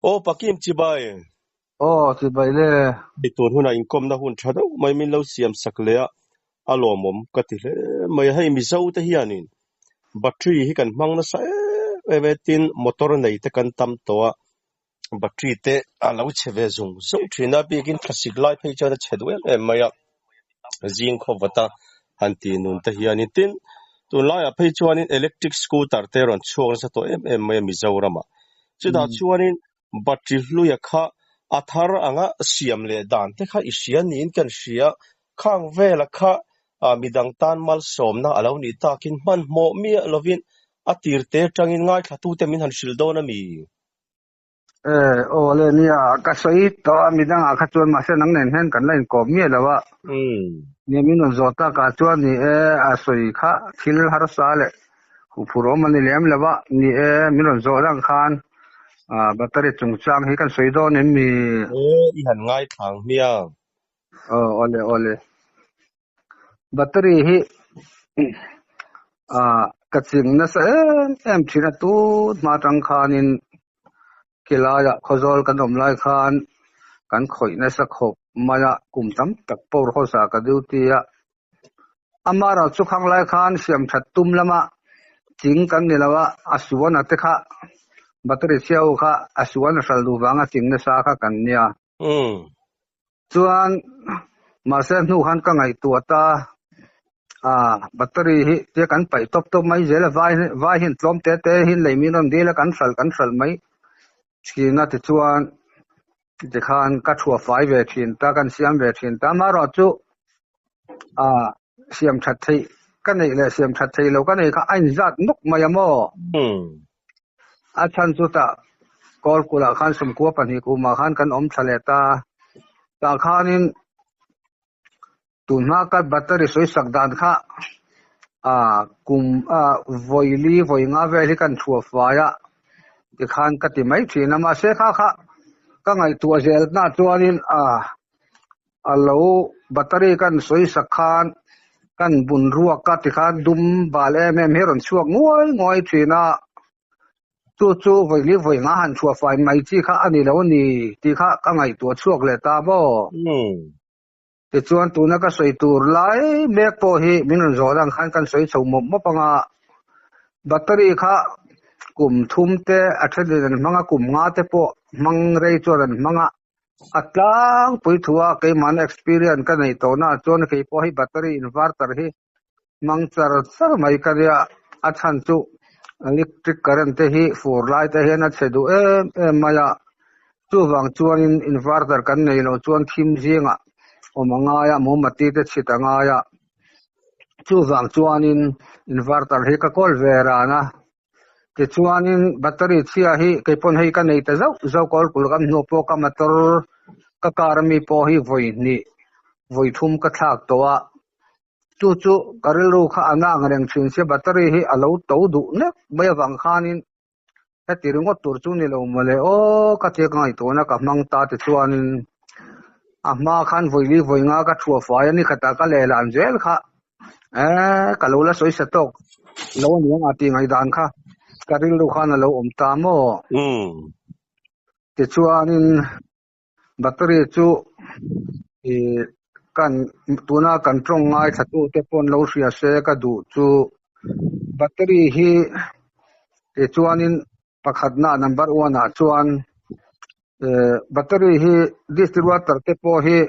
Aw Pakim chibai. Aw chibai le. Hei tun hunah inkawmna hun tha deuh mai min lo siam sak leh a, a lawmawm ka ti hle mai a. Hei Mizo te hianin battery hi kan hmang nasa em em e, tin motor nei te kan tam tawh a, battery te a lo chhe ve zung zung thin a, bikin thlasik lai phei chuan a chhe duh em em mai a, zing khaw vata han tih nun te hianin tin tunlaiah phei chuanin electric scooter te rawn chhuak nasa tawh em em mai a Mizoramah. Chutah chuanin battery hluia kha a thar anga siam leh dan te kha i hria niin kan hria, khang vela kha midang tan malsawmna a lo nih takin hmanhmawh miah lovin a tir te atangin ngaithlatute min han hrilh dawn a mi? E, aw le nia, ka sawi tawh a midangah kha chuan mahse nang nen hian kan la inkawp miah lo a. Nia min rawn zawh takah chuan ni e, a sawi kha thil harsa leh huphurh awm a ni lem lo a, ni e min rawn zawh dang khan battery chungchang hi kan sawi dawn em mi? E, i han ngaithlang hmiang. Aw, awle awle. Battery hi ah ka ching nasa em em thin a tun hma atang khanin khilaiah khawzawl kan awm lai khan kan khawih nasa khawp mai a kum tam tak power house ah ka duty a amaherawh chu khang lai khan siam that tum lama ching kan ni lo a a suan a te kha battery chhia ho kha a suan a hral duh vanga ching nasa kha kan nia. Chuan mahse hnu khan ka ngaihtuah ta a battery hi tia kan paih tawp tawp mai zel a vai vai hian tlawm te te hi lei min rawn dil a kan hralh kan hralh mai thin a tichuan tikhan ka thuah fai ve thin ta kan siam ve thin ta amaherawh chu a siam that theih ka neih leh siam that theih loh ka neih kha a inzat nawk mai a maw? A chhan chu tah Kawlkulh khan sawmkua pahnih kumah khan kan awm thla leh ta. Tah khanin tunhma ka battery sawi sak dan kha ah kum ah vawi li vawi nga vel hi kan chhuah fai a tikhan ka ti mai thin a mahse kha kha ka ngaihtuah zel na chuanin ah a lo battery kan sawi sak khan kan bun ruak a tikhan dum bal em em hi a rawn chhuak nguai nguai thin a chu chu vawi li vawi nga han chhuah fai mai chi kha a ni lo a ni tih kha ka ngaihtuah chhuak leh ta maw. Tichuan tuna ka sawi tur lai mek pawh hi min rawn zawh dan khan kan sawi chho mawp mawp ang a, battery kha kum thum te a thenin an hmang a kum nga te pawh hmang rei chuan an hmang a. A tlangpui thu a keimahna experience ka neih tawhna ah chuan kei pawh hi battery inverter hi hmang char char mai ka nia a chhan chu electric current te hi fur lai te hian a chhe duh em em mai a chuvang chuanin inverter kan nei loh chuan thim zingah awm a ngai a mawmati te chhit a ngai a chuvang chuanin inverter hi ka kawl ve ran a. Tichuanin battery chhia hi kei pawn hei ka nei ta zauh zauh kawl kulh kan hnu pawh ka motor ka car ami pawh hi vawi hnih vawi thum ka thlak tawh a chu chu ka rilru kha a na ang reng thin sia battery hi a lo to duh nek mai avang khanin heti ringawt tur chu ni lo mawle aw ka tia ka ngaihtuahna ka hmang ta tichuanin a hma khan vawi li vawi nga ka thuah fai a ni khatah ka lehlan zel kha. Eh, ka lo la sawi sa tawk lo a ni ang a tih ngaihdan kha ka rilru khan a lo awm ta maw? Tichuanin battery chu ih kan tuna kan tawng ngaithla tute pawn lo hria se ka duh chu battery hi tichuanin pakhatna number one ah chuan eh battery hi distilled water te pawh hi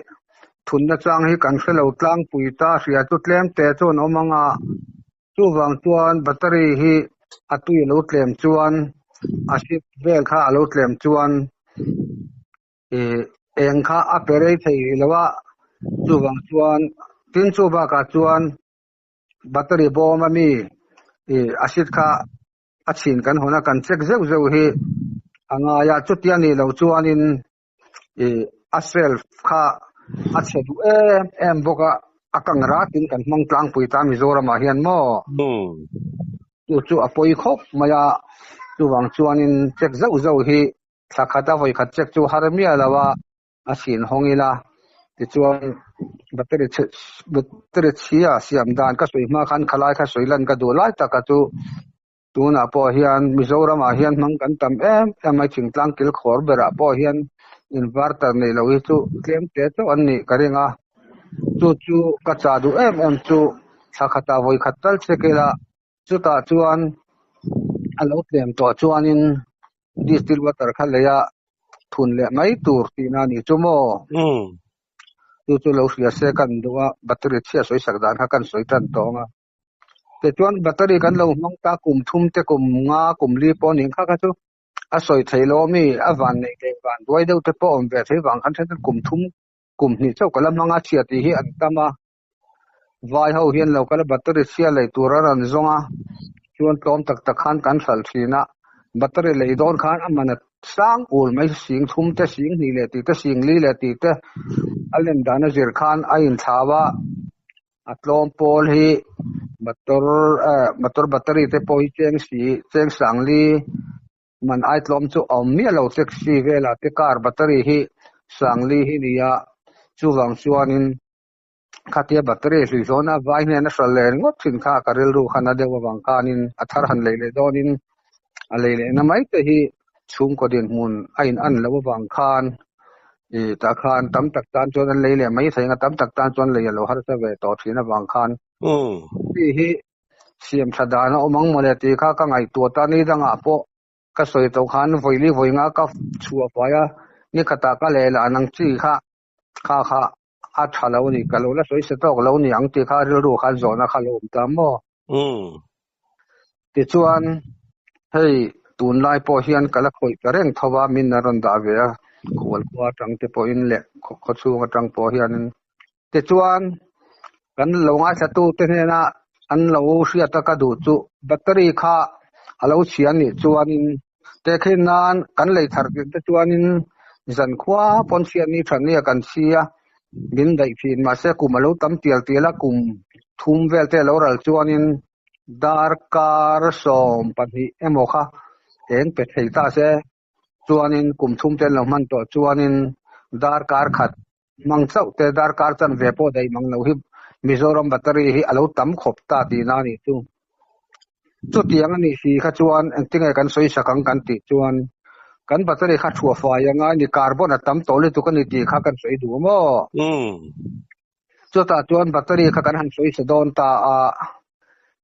thunna chang hi kan hrelo tlangpui ta hria chu tlem te chuan awm ang a chuvang chuan battery hi a tui a lo tlem chuan a hrik vel kha a lo tlem chuan ih eng kha a pe rei thei lo a chuvang chuan tin chu bakah chuan battery bawm ami ih a hrik kha. a chhin kan hawn a kan check zeuh zeuh hi a ngai a chutia nih loh chuanin ih a shelf kha a chhe duh em em bawk a a kang ratin kan hmang tlangpui ta Mizoram ah hian maw chu chu a pawi khawp mai a chuvang chuanin check zeuh zeuh hi thla khat a vawi khat check chu har miah lo a. a sin hawng ila tichuan battery chhe battery chhia siam dan ka sawi hma khan khalai kha sawi lan ka duh lai taka chu. Tunah pawh hian Mizoramah hian hmang kan tam em em a, thingtlang kil khawr berah pawh hian inverter nei lo hi chu tlem te chauh an nih ka ring a. Chu chu ka chah duh em em chu thla khatah vawi khat tal check ila chutah chuan a lo tlem tawh chuanin distilled water kha lei a thun leh mai tur tihna a nih chu maw? Chu chu lo hria se kan duh a, battery chhia sawi sak dan kha kan sawi tan tawh ang a. Tichuan battery kan lo hmang ta kum thum te kum nga kum li pawh nih kha kha chu a sawi thei lo ami a van neih leh van duai deuh te pawh awm ve thei vang khan then kum thum kum hnih chauh ka la hmang a chhia tih hi an tam a vai ho hian lo kal a battery chhia lei tur a rawn zawng a chuan tlawm tak tak khan kan hralh thin a battery lei dawn khan a man a sang ul mai sing thum te sing hnih leh tih te sing li leh tih te a lem dan a zir khan a inthlau a. A tlawm pawl hi motor eh motor battery te pawh hi cheng si cheng sang li man ai tlawm chu a awm miah lo taxi velah te car battery hi sang li hi nia chuvang chuanin khatia battery hlui hlawna vai hnena hral leh ringawt thin kha ka rilru khan a deuh avang khanin a thar han lei leh dawnin a lei lehna mai te hi chhungkaw dinhmun a in an loh avang khan ih tah khan tam tak tan chuan an lei leh mai thei ang a tam tak tan chuan lei a lo harsa ve tawh thin avang khan hei hi siam tha dan a awm ang mawle tih kha ka ngaihtuah ta ni dangah pawh ka sawi tawh khan vawili vawi nga ka chhuah fai a ni khatah ka leh lah nang chi kha kha kha a tha lo a ni ka lo la sawi sa tawk lo ni ang tih kha rilru khan zawhna kha lo awm ta maw. Tichuan, hei tunlai pawh hian ka la khawih ta reng tho a, min a rawn dah ve a, khual khua atang te pawhin leh khaw chhung atang pawh hianin. Tichuan, kan lo ngaithla te hnena an lo hriat a ka duh chu battery kha a lo chhia anih chuanin tehkhin nan kan lei thar tirh te chuanin zan khua pawn chhiat ni that nia kan chhi a, min daih thin mahse kum a lo tam tial tial a kum thum vel te a lo ral chuanin darkar 12 emaw kha eng pe thei ta se chuanin kum thum te an lo hman tawh chuanin darkar khat hmang chauh te darkar chanve pawh daih mang lo hi Mizoram battery hi a lo tam khawp ta tihna a nih chu. Chutiang a nih si kha chuan engtinge kan sawi sak ang kan tih chuan kan battery kha thuah fai anga ni carbon a tam tawh lutuk a ni tih kha kan sawi duh maw? Chutah chuan battery kha kan han sawi sa dawn ta a,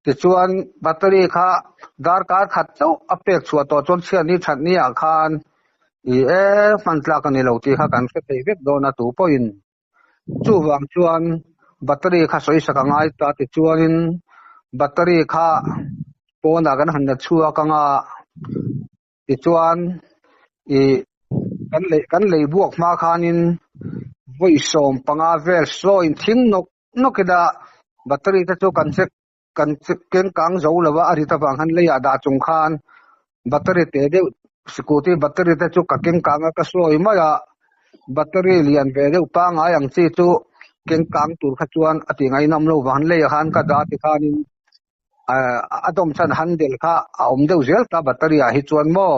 tichuan battery kha darkar khat chauh a pek chhuah tawh chuan chhiat ni that ni ah khan i e hman tlak a ni lo tih kha kan hre thei vek dawn a tu pawhin. Chuvang chuan battery kha sawi sak a ngai ta tichuanin battery kha pawnah kan han la chhuak anga tichuan ih kan lei kan lei buak hma khanin vawi 15 vel sawiin thing nawk nawk ila battery te chu kan check kan check keng kang zo lo a a rit avang khan leiah dah chung khan battery te deuh scooty battery te chu ka keng kang a ka sawi mai a battery lian ve deuh pangngai ang chi chu keng kang tur kha chuan a ti ngaihnawm lo vang leiah khan ka dah tikhanin a dawm chhan handle kha a awm deuh zel ta battery ah hi chuan maw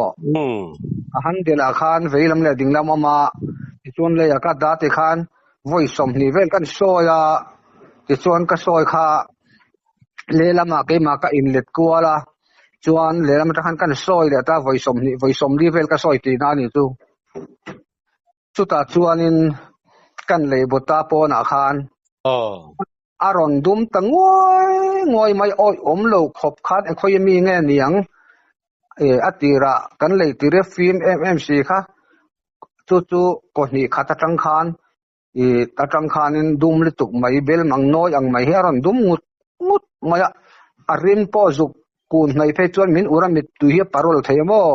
a handle ah khan vei lam leh ding lam awm a tichuan leiah ka dah tikhan vawi 20 vel kan sawi a tichuan ka sawi kha lehlamah keimah ka inlet kual a chuan lehlam atang khan kan sawi leh ta vawi 20 vawi 40 vel ka sawi tihna a ni chu chutah chuanin kan lei bawta pawnah khan a rawn dum ta nguai nguai mai awi awm lo khawp khan eng khawi mi nge niang e a tirah kan lei tir e fim em em si kha chu chu kaw hnih khat atang khan i atang khanin dum lutuk mai bel mang nawi ang mai hi a rawn dum ngut ngut mai a a rim pawh zuk kun hnaih phei chuan min ur a mittui hi a parol thei a maw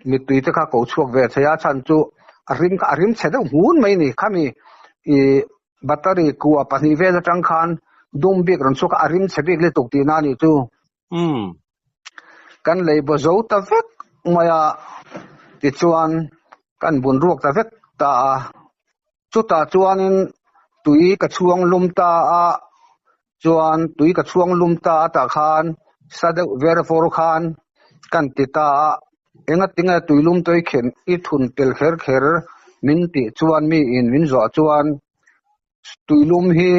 mittui te kha ko chhuak ve thei a chhan chu a rim kha a rim chhe deuh hmun mai ni khami i battery kua pahnih vel atang khan dum bik rawn chhuak a a rim chhe bik lutuk tihna a nih chu kan lei baw zo ta vek mai a tichuan kan bun ruak ta vek ta a chutah chuanin tui ka chhuang lum ta a chuan tui ka chhuang lum ta a tah khan sa deuh ver vawr khan kan ti ta a enga tinge tui lum tui khen i thun tel kher kher min tih chuan mi in min zawh chuan tui lum hi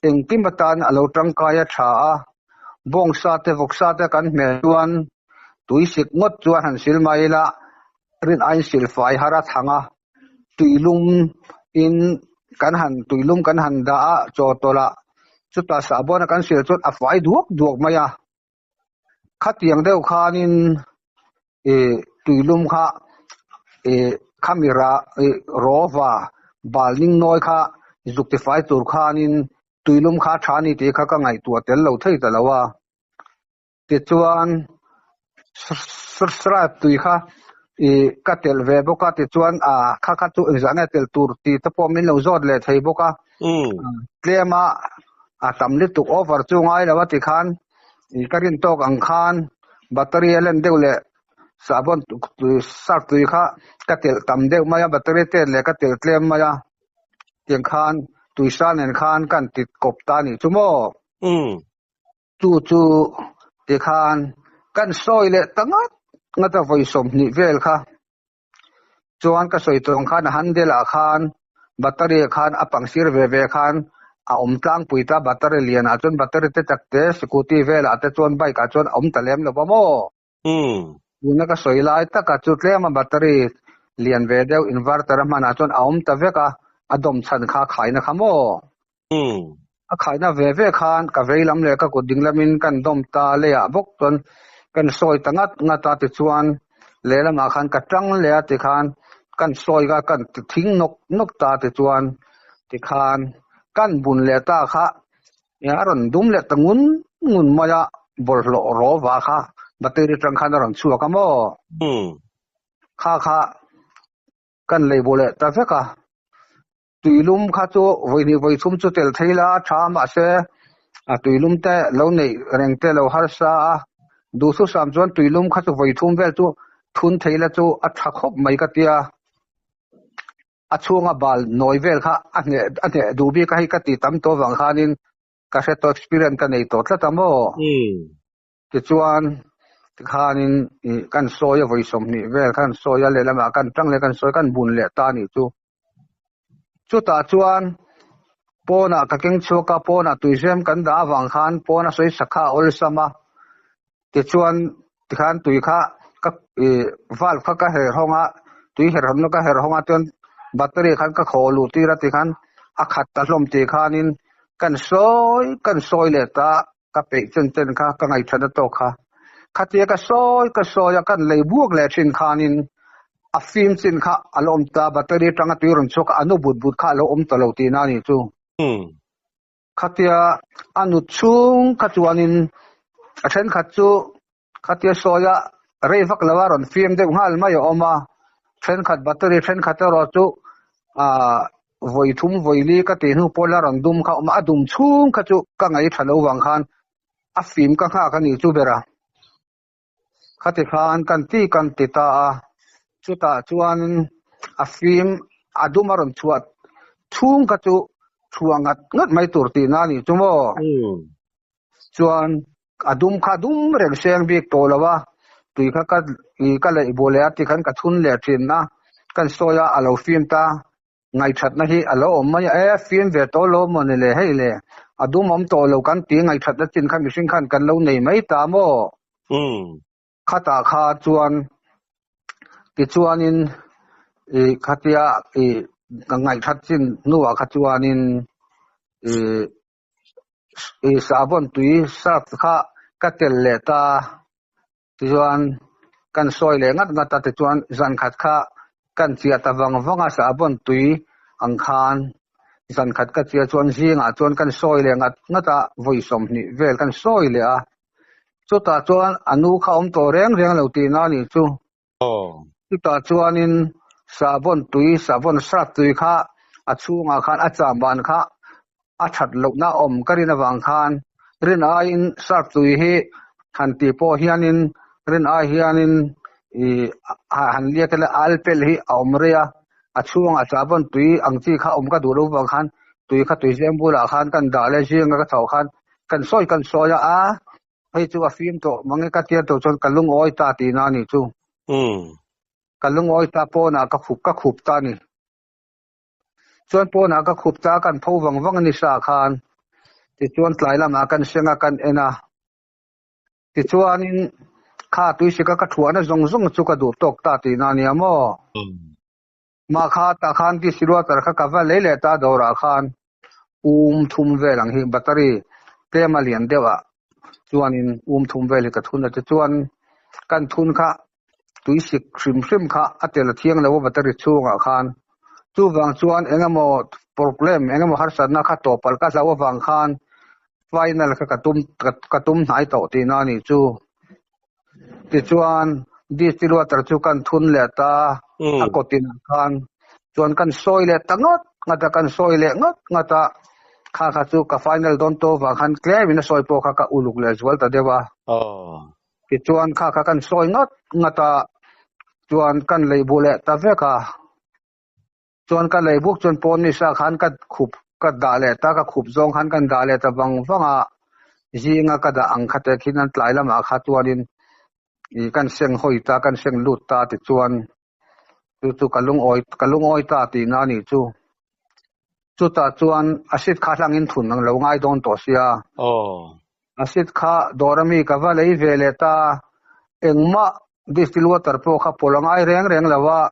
engkim atan a lo tangkai a tha a. Bawngsa te vawksa te kan hmel chuan tuisik ngawt chuan han sil mai ila rin aiin silfai har a thang a, tuilum in kan han tuilum kan han dah a chaw tawlh a, chutah sahbawn a kan sil chuan a fai duak duak mai a. Khatiang deuh khanin ih tuilum kha ih khami ra ih rawva bal ning nawi kha zuk tifai tur khanin tuilum kha tha a ni tih kha ka ngaihtuah tel lo thei ta lo a. Tichuan Srap tui kha ih ka telh ve bawk a tichuan ah kha kha chu engzah nge telh tur tih te pawh min lo zawt leh thei bawk a. Tlem a a tam lutuk over chu ngai lo a tikhan ih ka rin tawk ang khan battery a len deuh leh sahbawn surf tui kha ka telh tam deuh mai a battery tet leh ka telh tlem mai a tiang khan tuisa nen khan kan ti kawp ta a nih chu maw. Chu chu tikhan kan sawi leh ta ngat ngat a vawi 20 vel kha. Chuan ka sawi tawng khan a handle ah khan battery ah khan a pang sir ve ve khan a awm tlangpui ta battery lian ah chuan battery te tak te scooty vel ah te chuan bike ah chuan a awm ta lem lo va maw? Tuna ka sawi lai taka chu tlem a battery lian ve deuh inverter a hman ah chuan a awm ta vek a, a dawm chhan kha a khaina kha maw? A khaina ve ve khan ka vei lam leh ka kut ding lamin kan dawm ta leiah bawk chuan kan sawi ta ngat ngat a tichuan lehlamah khan ka tang leh a tikhan kan sawi kha kan ti thing nawk nawk ta tichuan tikhan kan bun leh ta kha a rawn dum leh ta ngun ngun mai a bawlhhlawh rawva kha battery atang khan a rawn chhuak a maw? Kha kha kan lei bu leh ta vek a. Tuilum kha chu vawihnih vawithum chu tel thei la a tha mahse a tuilum te lo neih reng te lo harsa a, duhthusam chuan tuilum kha chu vawithum vel chu thun thei la chu a tha khawp mai ka tia. A chhunga bal nawi vel kha a hneh a hneh duh bik a hei ka ti tam tawh vang khanin ka hre tawh experience ka nei tawh tlat a maw? Tichuan tikhanin ih kan sawi a vawi 20 vel khan sawi a lehlamah kan tang leh kan sawi kan bun leh ta a nih chu. Chutah chuan pawnah ka keng chhuak a, pawnah tuizem kan dah avang khan pawn a sawi sak kha a awlsam a. Tichuan tikhan tui kha ka ih valve kha ka her hawng a, tui her hawnna ka her hawng a chuan battery khan ka khaw luh tir a tikhan a khat ta hlawm tih khanin kan sawi kan sawi leh ta ka peih chen chen kha ka ngaihthana tawk kha. Khatia ka sawi ka sawi a kan lei buak leh thin khanin a fim chin kha a lo awm ta, battery atanga tui rawn chhuak a a nu but but kha a lo awm ta lo tihna a nih chu. Khatia a nu chhung kha chuanin a thenkhat chu khatia sawia rei vak lo a rawn fim deuh nghal mai a awm a, thenkhat battery thenkhat erawh chu aah vawi thum vawi li ka tih hnu pawn la rawn dum kha a awm a, a dum chhung kha chu ka ngaih tha lo vang khan a fim ka nghak a nih chu ber a. Khati khan kan ti kan ti ta a, chutah chuan a fim a dum a rawn chhuah chhung kha chu chhuah ngat ngat mai tur tihna a nih chu maw? Chuan a dum kha a dum reng seng bik tawh lo a, tui kha ka ih ka leih buh leh a tikhan ka chhun leh thin a, kan sawi a a lo fim ta. Ngaihthatna hi a lo awm mai a, e fim ve tawh lo maw ni le hei le, a dum awm tawh lo kan ti ngaihthatna chin kha mihring khan kan lo nei mai ta maw? Khatah kha chuan tichuanin ih khatia ih ka ngaihthat chin hnuah kha chuanin ih ih sahbawn tui surf kha ka tel leh ta. Tichuan kan sawi leh ngat ngat a, tichuan zan khat kha kan chiah ta vang vang a, sahbawn tui ang khan zan khat ka chiah chuan zingah chuan kan sawi leh ngat ngat a, vawi 20 vel kan sawi leh a, chutah chuan a nu kha awm tawh reng reng lo tihna a nih chu. Chutah chuanin sahbawn tui, sahbawn sat tui kha a chhungah khan a cham ban kha a that lohna awm ka rin avang khan rin aiin sat tui hi han tih pawh hianin rin ai hianin ih han liak ila al pel hi a awm rei a, a chhungah sahbawn tui ang chi kha awm ka duh loh vang khan tui kha tuizem bulah khan kan dah leh zinga ka chhoh khan kan sawi kan sawi a, Hei chu a fim tawh mang e ka tia tawh chuan ka lungawi ta tihna a nih chu. Ka lungawi ta pawnah ka khup ka khup ta a ni. Chuan pawnah ka khup ta a kan pho vang vang a ni sa khan. Tichuan tlai lamah kan seng a kan en a. Tichuanin kha tuisika ka thuahna zawng zawng chu ka duh tawk ta tihna a nia maw? Mah kha tah khan distilled water kha ka va lei leh ta dawrah khan um thum vel ang hi battery tlem a lian deuh ah chuanin um thum vel hi ka thun a tichuan kan thun kha tuisik hrim hrim kha a tel a thiang lo a battery chhungah khan chuvang chuan engemaw problem engemaw harsatna kha tawh palh ka hlauh avang khan final kha ka tum ka tum hnai tawh tihna a nih chu. Tichuan distilled water chu kan thun leh ta a kawtin ah khan chuan kan sawi leh ta ngawt ngawt a, kan sawi leh ngawt ngawt a, kha kha chu ka final dawn tawh vang khan tlemin a sawi pawh kha ka uluk leh zual ta deuh a. Tichuan kha kha kan sawi ngawt ngawt a, chuan kan lei bu leh ta vek a. Chuan ka lei buk chuan pawn nisa khan ka khup ka dah leh ta, ka khup zawng khan kan dah leh ta vang vang a, zinga ka dah ang kha te khin an tlai lamah kha chuanin ih kan seng hawi ta, kan seng lut ta tichuan chu chu ka lungawi ka lungawi ta tihna a nih chu. Chutah chuan acid kha hlangin thun ang lo ngai dawn tawh sia. Acid kha dawr ami ka va lei ve leh ta, engmah distilled water pawh kha pawlh a ngai reng reng lo a,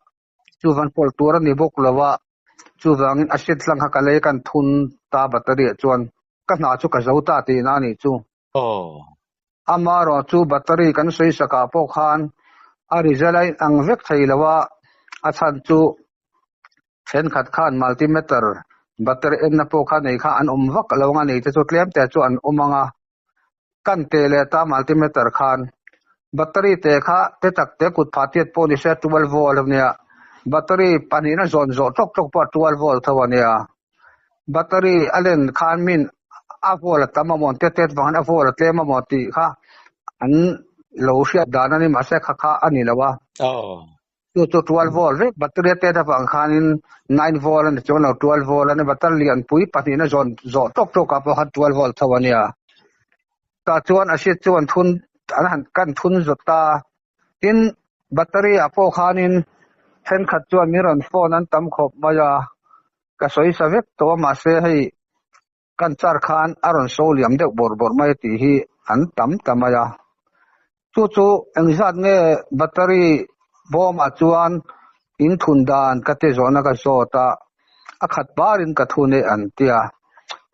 Chuvan pawlh tur a ni bawk lo a, chuvangin a hriat hlang kha ka lei kan thun ta battery ah chuan ka hna chu ka zo ta tihna a nih chu. Amaherawh chu battery kan sawi sakah pawh khan a result a inang vek thei lo a, a chhan chu thenkhat khan multimeter battery enna pawh kha nei kha an awm vak lo ang a, nei te chu tlem te chu an awm ang a. Kan teh leh ta multimeter khan battery te kha te tak te kut phah tiat pawh ni se 12 volt a nia, battery pahnihna zawn zawh tawk tawk pawh 12 volt tho a nia. Battery a len khan min a volt a tam amaw te tet vang hian a volt a tlem amaw tih kha an lo hriat dan a ni mahse kha kha a ni lo a. Chu chu 12 volt vek battery a tet avang khanin 9 volt a ni chuang lo 12 volt a ni battery lianpui pahnihna zawn zawh tawk tawk ah pawh khan 12 volt tho a nia. Tah chuan a hriat chuan thun an han kan thun zawt ta. Tin battery ah pawh khanin thenkhat chuan min rawn phone an tam khawp mai a, ka sawi sa vek tawh a mahse hei Kan car khan a rawn so liam deuh bawrh bawrh mai tih hi an tam ta mai a. Chu chu engzat nge battery bawmah chuan in thun dan ka ti zawhna ka zawt a, a khat barin ka thun e an ti a.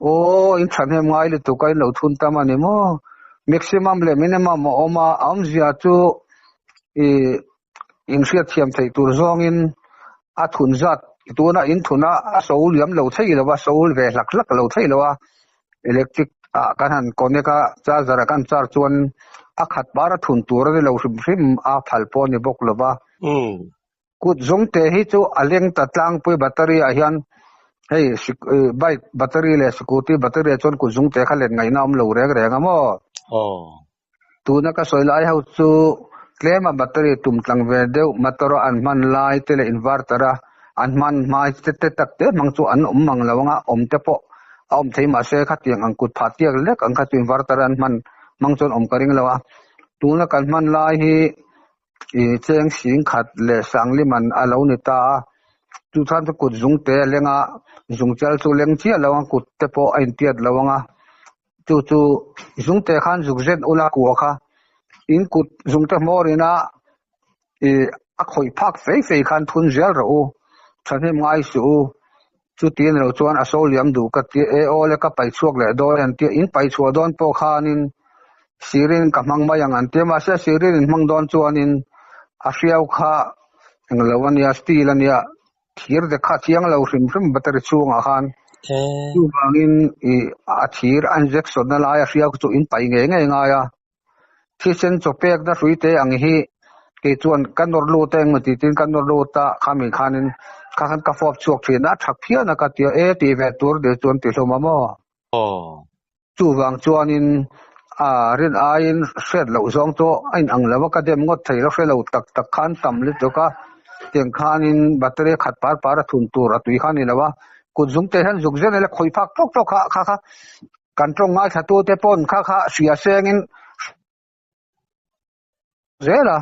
Aw in thahnem ngai lutuk a in lo thun tam a ni maw? Maximum leh minimum a awm a, a awmzia chu ih in hriatthiam theih tur zawngin a thun zat tuna in thun a a so liam lo thei lo a so ve hlak hlak lo thei lo a electric ah kan han connect a charger ah kan charge chuan a khat par a thun tur a ni lo hrim hrim a phal pawh a ni bawk lo va kut zawng te hi chu a leng ta tlangpui battery ah hian hei bike battery leh scooty battery ah chuan kut zawng te kha len ngaihna a awm lo reng reng a maw. Tuna ka sawi lai ho chu tlema battery tum tlang ve deuh motor a an hman lai te leh inverter a an hman hmai te te tak te hmang chu an awm mang lo anga awm te pawh a awm thei mahse khatiang ang kut phah tiak lek ang kha chu inverter a an hman hmang chuan awm ka ring lo a. Tuna kan hman lai hi ih cheng sing khat leh sangliman a lo ni ta a, chu chuan chu kut zung te a leng a zung chal chu leng chiah lo ang kut te pawh a intiat lo ang a. Chu chu zungte khan zuk zen ula kua kha in kut zungte hmawr ina ih a khawih phak fei fei khan thun zel rawh u, thahnem ngai suh u. Chuti ni lo chuan a so liam duh ka tia e aw le ka paih chhuak leh dawn an tia, in paih chhuah dawn pawh khanin sirin ka hmang mai ang an tia, mahse sirin in hmang dawn chuanin a hriau kha englo ania steel ania Thir te kha chiang lo hrim hrim battery chhungah khan chuvangin ih a thir a injection na lai a hria chu in paih ngei ngei ngai a, thisen chaw pek na hrui te ang hi kei chuan ka nawr lut a engmaw tih tin ka nawr lut a khami khanin kha khan ka fawp chhuak thin a, a tha phian a ka ti a, e tih ve tur te chuan ti hlawm a maw? Chuvang chuanin a rin aiin hriat loh zawng chu a inang lo a, ka dem ngawt thei lo, hre lo tak tak khan tam lutuk a, tiang khanin battery khat par par a thun tur a tui kha a ni lo a, kut zung te hian zuk zel ila khawih phak tawk tawk kha kha kha kan tawng ngaithla tu te pawn kha kha hria sengin zel a,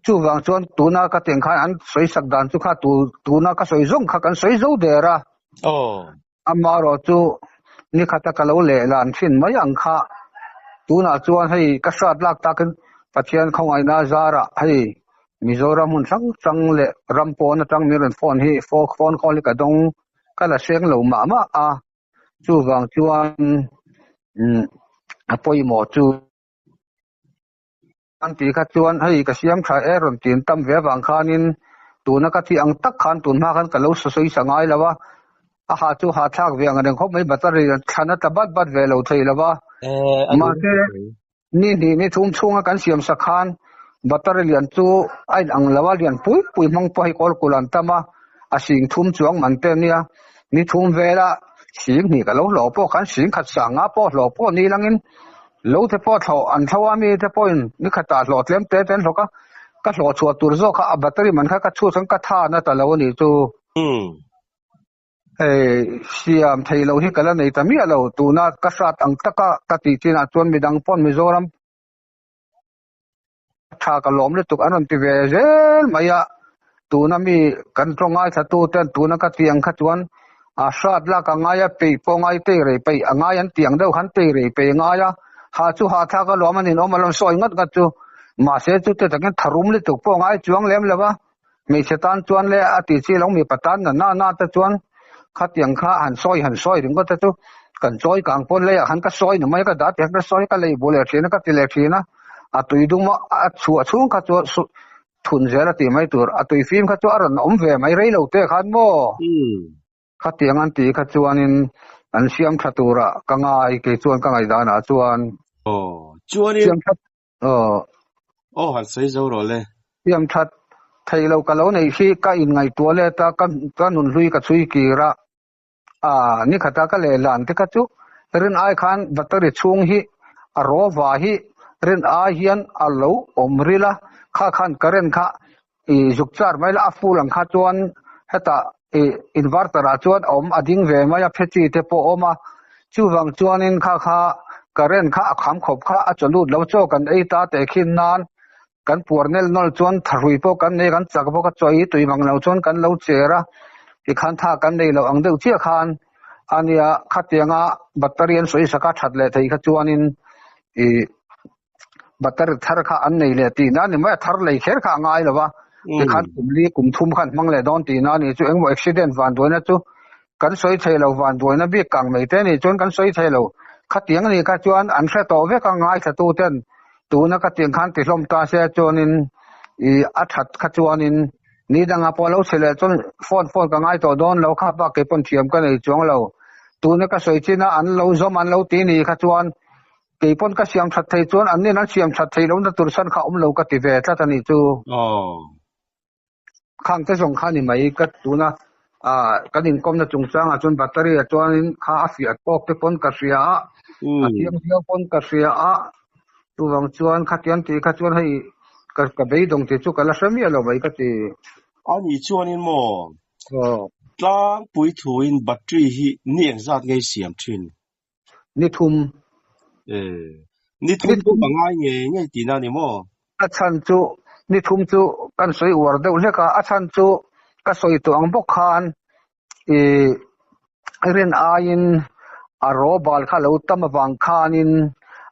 chuvang chuan tuna ka tiang khan an sawi sak dan chu kha tu tuna ka sawi zawng kha kan sawi zo der a. Amaherawh chu ni khata ka lo leh lan thin mai ang kha. Tunah chuan hei ka hrat lak takin Pathian khawngaihna zarah hei Mizoram hmun hrang hrang leh ram pawn atang min rawn phone hi phone call hi ka dawng ka la hreng lo mah mah a, chuvang chuan a pawimawh chu. An tih kha chuan hei ka siam tha e rawn tin tam ve avang khanin tuna ka tih ang tak khan tun hma khan ka lo sawi sa ngai lo a, a ha chu ha thlak ve ang reng khawp mai battery thlan a tla bat bat ve lo thei lo va. Mahse ni hnih ni thum chhunga kan siam sak khan battery lian chu a in ang lo a, lian pui pui hmang pawh hei kawl kulh an tam a, a sing thum chuang man te ania, ni thum vela sing hnih ka lo hlawh pawh khan sing khat sang nga pawh hlawh pawh ni langin Lo te pawh thlawh an thlo a, mi te pawhin ni khatah hlawh tlem te te an hlawk a, ka hlawh chhuah tur zawk kha a battery man kha ka chhut chuan ka tha na ta lo a nih chu. Hei siam thei lo hi ka la nei ta miah lo, tuna ka hrat ang taka ka tih chinah chuan midang pawn Mizoram tha ka lawm lutuk an rawn ti ve zel mai a, tuna mi kan tawng ngaithla tu ten tuna ka tih ang kha chuan a hrat lak a ngai a, peih pawh ngai tei rei peih a ngai an tih ang deuh khan tei rei peih a ngai a, ha chu ha thlak a lawm a ninawm a lawm sawi ngat ngat chu mahse chute takin tharum lutuk pawh ngai chuang lem lo va, hmeichhe tan chuan le a tih chi lo mipa tan na na na te chuan khatiang kha han sawi han sawi ringawt te chu kan chawi kang pawn leiah khan ka sawi ni mai ka dah tih ka sawi ka lei bu leh thin a ka ti leh thin a a tui dum a a chhuah chhung kha chu thun zel a tih mai tur a tui fim kha chu a rawn awm ve mai rei lo te khan maw khatiang an tih kha chuanin an siam tha turah ka ngai kei chuan ka ngaihdanah chuan Aw chuanin siam that Aw. Aw han sawi zo rawh le. Siam that theih loh ka lo neih hi ka inngaihtuah let a, ka ka nunhlui ka chhui kir a. Aa ni khata ka lehlan te kha chu rin ai khan battery chhung hi a rawva hi rin ai hian a lo awm ril a, kha khan current kha i zuk char mai la a full ang kha chuan hetah i inverter ah chuan a awm a ding ve mai a phe chi te pawh a awm a chuvang chuanin kha kha current kha a kham khawp kha a chaw lut lo chaw kan ei ta teh khin nan kan puar nel nawl chuan thahrui pawh kan nei kan chak bawk a chaw ei tui mang lo chuan kan lo cher a tikhan tha kan nei loh ang deuh chiah khan ania khatianga battery an sawi sak a that leh thei kha chuanin ih Battery thar kha an nei leh tihna a ni mai a, thar lei kher kha a ngai lo va, tikhan kum li kum thum khan hmang leh dawn tihna a ni chu engmaw accident vanduaina chu kan sawi thei lo, vanduaina bik kang mai te a nih chuan kan sawi thei lo, khatiang a nih kha chuan an hre tawh vek a ngaithla tu ten tuna khatiang khan ti hlawm ta se chuanin ih a that kha chuanin ni dangah pawh lo chhe leh chuan phone phone ka ngai tawh dawn lo kha bak kei pawn thiam ka nei chuang lo, tuna ka sawi chin a an lo zawm an lo ti ni kha chuan Kei pawn ka siam that thei chuan an nen an siam that thei lohna tur chhan kha awm lo ka ti ve tlat a nih chu. Aw. Khang te zawng kha ni mai ka tuna ah kan inkawmna chungchangah chuan battery ah chuanin kha a fiah tawk te pawn ka hria a, a thiang viau pawn ka hria a, chuvang chuan khatiang tih kha chuan hei ka ka beidawng tih chu ka la hre miah lo mai ka ti. A nih chuanin maw? Aw. Tlangpui thuin battery hi ni engzat nge i siam thin? Ni thum. Ni thum chu ka ngai ngei ngei tihna a ni maw? A chhan chu ni thum chu kan sawi uar deuh hlek a, a chhan chu ka sawi tawh ang bawk khan ih rin aiin a rawbal kha lo tam avang khanin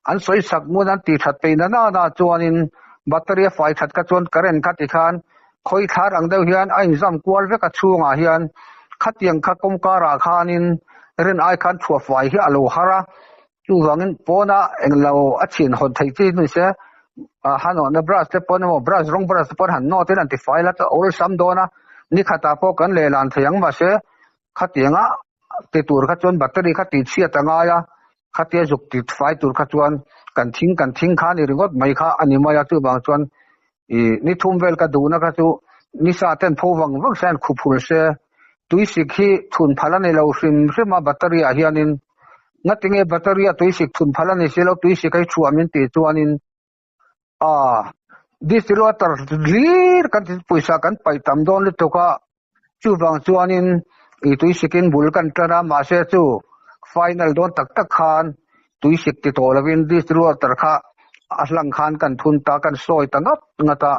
an sawi sak ngun an tih that peih na nana chuanin battery a fai that kha chuan current kha tikhan khawi thlar ang deuh hian a inzam kual vek a chhungah hian khatiang kha kawngkarah khanin rin ai khan thuah fai hi a lo har a, chuvangin pawna englo a chhin hawn theih chi ni se han awhna brush te pawn emaw brush rawng brush te pawn han nawt in an ti fai la chu a awlsam dawn a, ni khatah pawh kan lehlan thei ang mahse khatianga ti tur kha chuan battery kha tih chhiat a ngai a, khatia zuk ti fai tur kha chuan kan thing kan thing kha a ni ringawt mai kha a ni mai a, chuvang chuan ih ni thum vel ka duhna kha chu nisa ten pho vang vang se an khup hul se, tuisik hi chhun phal a ni lo hrim hrim a battery ah hianin ngatinge battery a tuisik chhun phal a ni si lo tuisik hi chhuah min tih chuanin A distill water hlir kan ti pawisa kan paih tam dawn lutuk a, chuvang chuanin ih tuisikin bul kan tan a, mahse chu final dawn tak tak khan tuisik ti tawh lovin distill water kha a hlang khan kan thun ta, kan sawi ta ngap ngat a,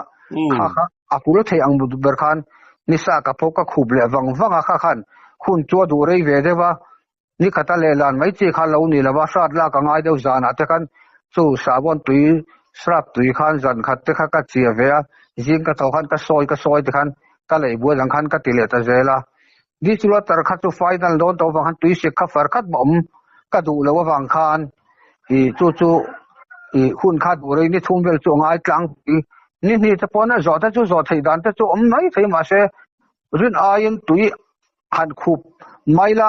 kha kha a kul thei ang ber khan nisa ka pawh ka khup leh vang vang a, kha khan hun chu a duh rei ve deuh a. Ni khata lehlan mai chi kha lo ni lova, hrat lak a ngai deuh zanah te khan Chu sahbawn tui srap tui khan zan khat te kha ka chia ve a, zing ka tho khan ka sawi ka sawi tikhan ka lei buai dang khan ka ti leh ta zel a. Dishwater kha chu final dawn tawh avang khan tui sik kha far khat mah awm ka duh loh avang khan ih chu chu ih hun kha duh rei ni thum vel chu a ngai tlangpui. Ni hnih te pawn a zawh te chu zawh theih dan te chu awm mai thei mahse rin aiin tui han khup mai la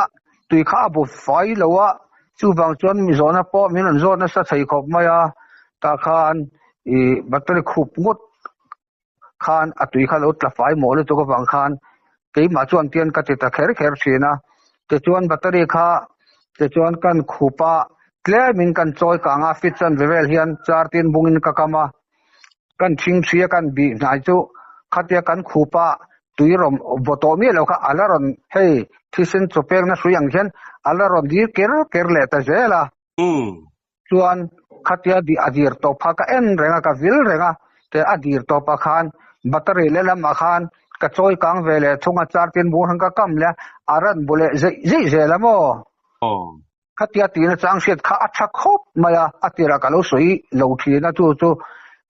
tui kha a bu fai lo a, chuvang chuan mi zawhna pawh min rawn zawt nasa thei khawp mai a, tah khan ih battery khup ngawt khan a tui kha lo tla fai mawh lutuk avang khan keimah chuan tian ka ti ta kher kher thin a, tichuan battery kha tichuan kan khup a tlemin kan chawi kang a fit chan ve vel hian char tin bungin ka kam a, kan thingthi a kan bih hnai chu khatia kan khup a tui rawn vaw tawh miah lo kha a la rawn hei thisen chaw pekna hrui ang hian a la rawn dir ker ker leh ta zel a. Chuan khatia a dir tawp kha ka en reng a, ka vil reng a, te a dir tawpah khan battery lehlamah khan ka chawi kang ve leh thung a, char tin bung khan ka kam leh a, a ran bu leh zeih zeih zel a maw? Khatia tihna chang hriat kha a tha khawp mai a, a tirah ka lo sawi lo thin a, chu chu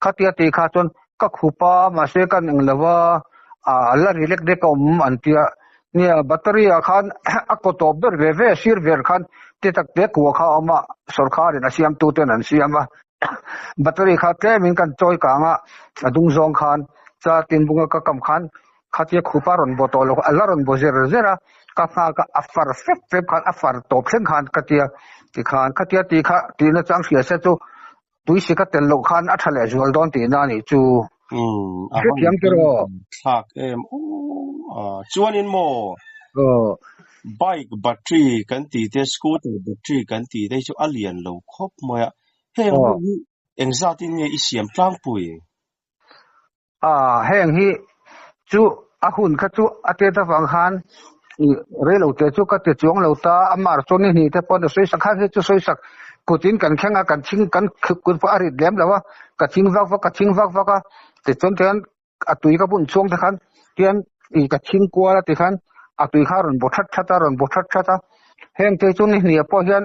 khatia tih kha chuan ka khup a, mahse ka eng lo va, a la ri lek lek a awm an tia, Nia, battery ah khan a kaw tawp ber ve ve sir ver khan ti tak te kua kha a awm a, sorkharin a siamtu ten an siam a. Battery kha tlemin kan chawi kang a, a dung zawng khan char tin bunga ka kam khan khatia khupa rawn baw tawh lo a la rawn baw zer zer a, ka nghak a, a far fep fep khan a far tawp thleng khan ka tia tikhan khatia tih kha tihna chang hria se chu Tui sika tel loh khan a tha leh zual dawn tihna a nih chu. Umm, a Hrethiam van tir aw. thlak em aw. Ah, chuanin maw Aw. bike battery kan tih te, scooter battery kan tih te hi chu a lian lo khawp mai a. Heng Aw. ho hi engzatin nge i siam tlangpui? Ah, heng hi chu a hun kha chu a tet avang khan reilo te chu ka ti chuang lo ta, a mar chuan ni hnih te pawh a sawi sak kha hi chu sawi sak kutin kan thleng a, kan thing kan kut pawh a rit lem lo a, ka thing vak vak ka thing vak vak a, tichuan tihian a tui ka bun chhuang te khan tihian ih ka thing kual a tikhan a tui kha a rawn baw that that a, a rawn baw that that a, heng te chu ni hnih ah pawh hian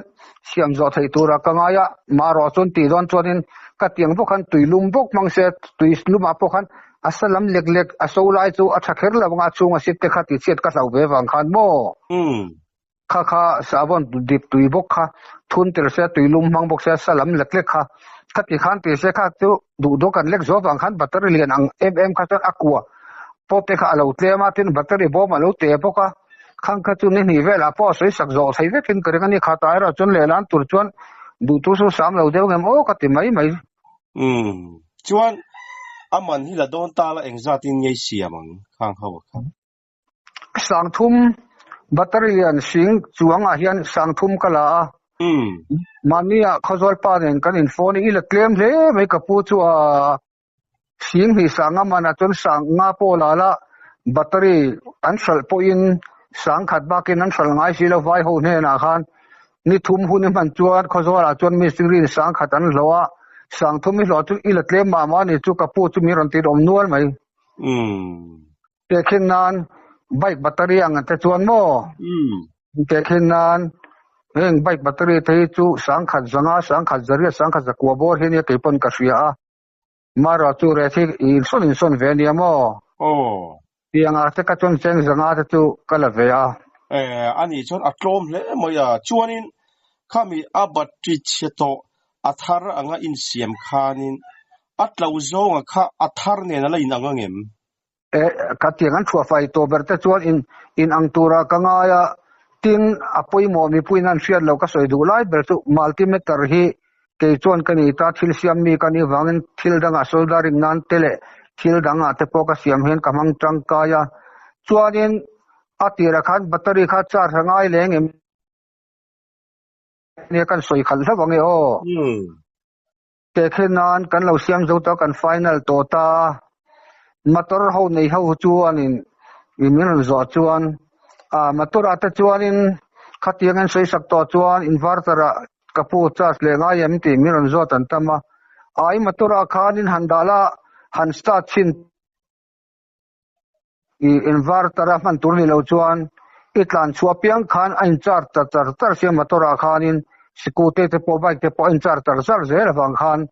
siam zawh theih turah ka ngai a, marawh chuan tih dawn chuanin ka tiang bawk khan tui lum bawk hmang se tui lumah pawh khan a sa lam lek lek a so lai chu a tha kher lo ang a chhunga sit te kha tihchhiat ka hlau ve vang khan maw? Kha kha sahbawn dip tui bawk kha thun tel se tui lum hmang bawk se sa lam lek lek kha kha ti khan ti se kha chu duh dawk kan lek zawh vang khan battery lian ang em em kha chuan a kua pawp te kha a lo tlem a tin battery bawm a lo te bawk a khang kha chu ni hnih velah pawh a sawi sak zawh thei vekin ka ring a ni kha ta erawh chuan lehlan tur chuan duh tur chu sam lo deuh ngem aw ka ti mai mai. Umm chuan a man hi la dawn ta la engzatin ngei siam ang khang ho a kha. Sangthum battery lian sing chuangah hian sangthum ka la a. Mahnia Khawzawl pa nen kan in phone i la tlem hle mai ka pu chu a sing hnih sanga manah chuan sang nga pawh la la battery an hralh pawhin sang khat bakin an hralh ngai si lo vai ho hnenah khan ni thum hun i hman chuan Khawzawlah chuan mistiri in sang khat an hlawh a, sangthum i hlawh chu i la tlem mah mah a ni chu ka pu chu min rawn tirh awm nual mai. Tehkhin nan bike battery ang te chuan maw? Tehkhin nan heng bike battery te hi chu sangkhat zanga, sangkhat zariat, sangkhat zakua bawr hi ania kei pawn ka hria a. Mara chu reh hi i insawn insawn ve ania maw? Tianga te ka chuan cheng zanga te chu ka la ve a. Ani chuan a tlawm hle mai a. Chuanin khami a battery chhe tawh a thar anga insiam khanin A tlo zawnga kha a thar nen a la inang ang em? E, ka tiang an thuah fai tawh ber te chuan in inang tura ka ngai a, tin a pawimawh mipuiin an hriat loh ka sawi duh lai ber chu multimeter hi kei chuan ka ni ta, thil siam mi ka nih vangin thil dangah soldering nan te leh thil dangah te pawh ka siam hian ka hmang tangkai a, chuanin a tirah khan battery kha charge a ngai leng em? Nia kan sawi khalh hlauh ang e aw. Tehkhin nan kan lo siam zo ta kan final tawh ta. Motor ho nei ho chuanin i min rawn zawh chuan ah motor ah te chuanin khatiang an sawi sak tawh chuan inverter ah ka pu charge leh ngai em tih min rawn zawt an tam a. Ai motor ah khanin han dah la han start chhin I inverter a hman tur ni lo chuan i tlan chhuah piang khan a in charge ta char char sia motor ah khanin. Scooty te pawh bike te pawh a in char char char zel avang khan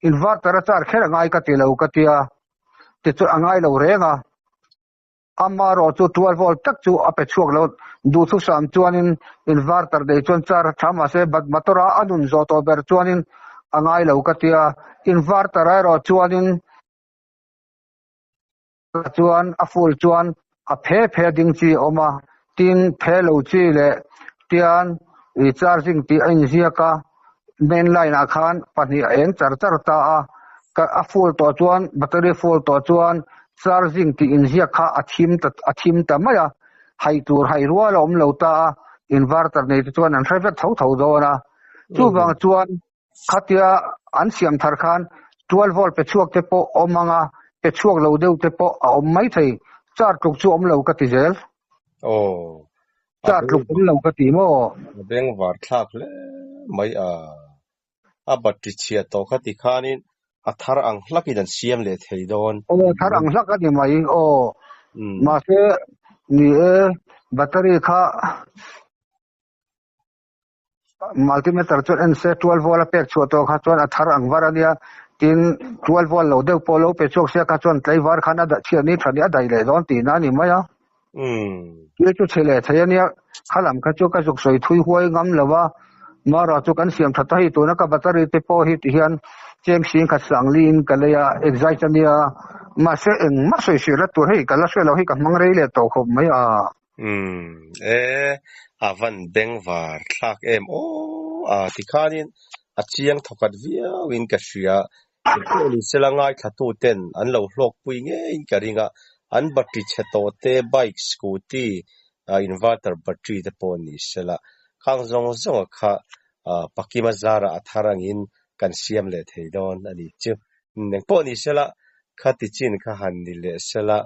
inverter a char kher a ngai ka ti lo ka tia tichuan a ngai lo reng a. Amaherawh chu 12 volt tak chu a pe chhuak lo. Duhthusam chuanin inverter nei chuan char a tha mahse but motor a a nun zawh tawh ber chuanin a ngai lo ka tia. Inverter erawh chuanin chuan a full chuan a phe phe ding chi a awm a, tin phe lo chi leh tian ih charging tih a inziak a, main line ah khan pahnih a eng char char ta a, ka a full tawh chuan battery full tawh chuan charging tih inziak kha a thim ta a thim ta mai a, hai tur hai rual a awm lo ta a, inverter nei te chuan an hre vek tho tho dawn a, chuvang chuan Khatia an siam thar khan 12 volt pe chhuak te pawh awm ang a, pe chhuak lo deuh te pawh a awm mai thei. Char tluk chu awm lo ka ti zel. Aw, a Char beng tluk awm lo ka ti maw? A bengvar thlak hle mai a. A battery chhia tawh kha ti khanin a thar ang hlakin an siam leh thei dawn. Aw, thar ang hlak a ni mai. Aw, mahse ni e, battery kha Multimeter chuan en se 12 volt a pek chhuah tawh kha chuan a thar ang var a nia, tin 12 volt lo deuh pawh lo pe chhuak sia kha chuan tlaivar khan a chhiat ni tha ni a daih leh dawn tihna a ni mai a. Thil chu chhe leh thei a nia, kha lam kha chu ka zuk sawi thui huai ngam lo a, mara chu kan siam tha ta hei tuna ka battery te pawh hi ti hian cheng sing khat sang liin ka lei a, excite a nia, mahse engmah sawi hrih la tur hei ka la hre lo hi ka hmang rei leh tawh khawp mai a. Umm e, a van bengvar thlak em aw a tikhanin a chiang thawkhat viauin ka hria. Engpawh ni sela ngaithlatu ten an lo hlawkpui ngeiin ka ring a, an battery chhe tawh te, bike, scooty, inverter battery te pawh ni sela khang zawng zawnga kha Pakima zara a thar angin kan siam leh thei dawn a ni chu. Engpawh ni sela khati chin kha han ni leh sela.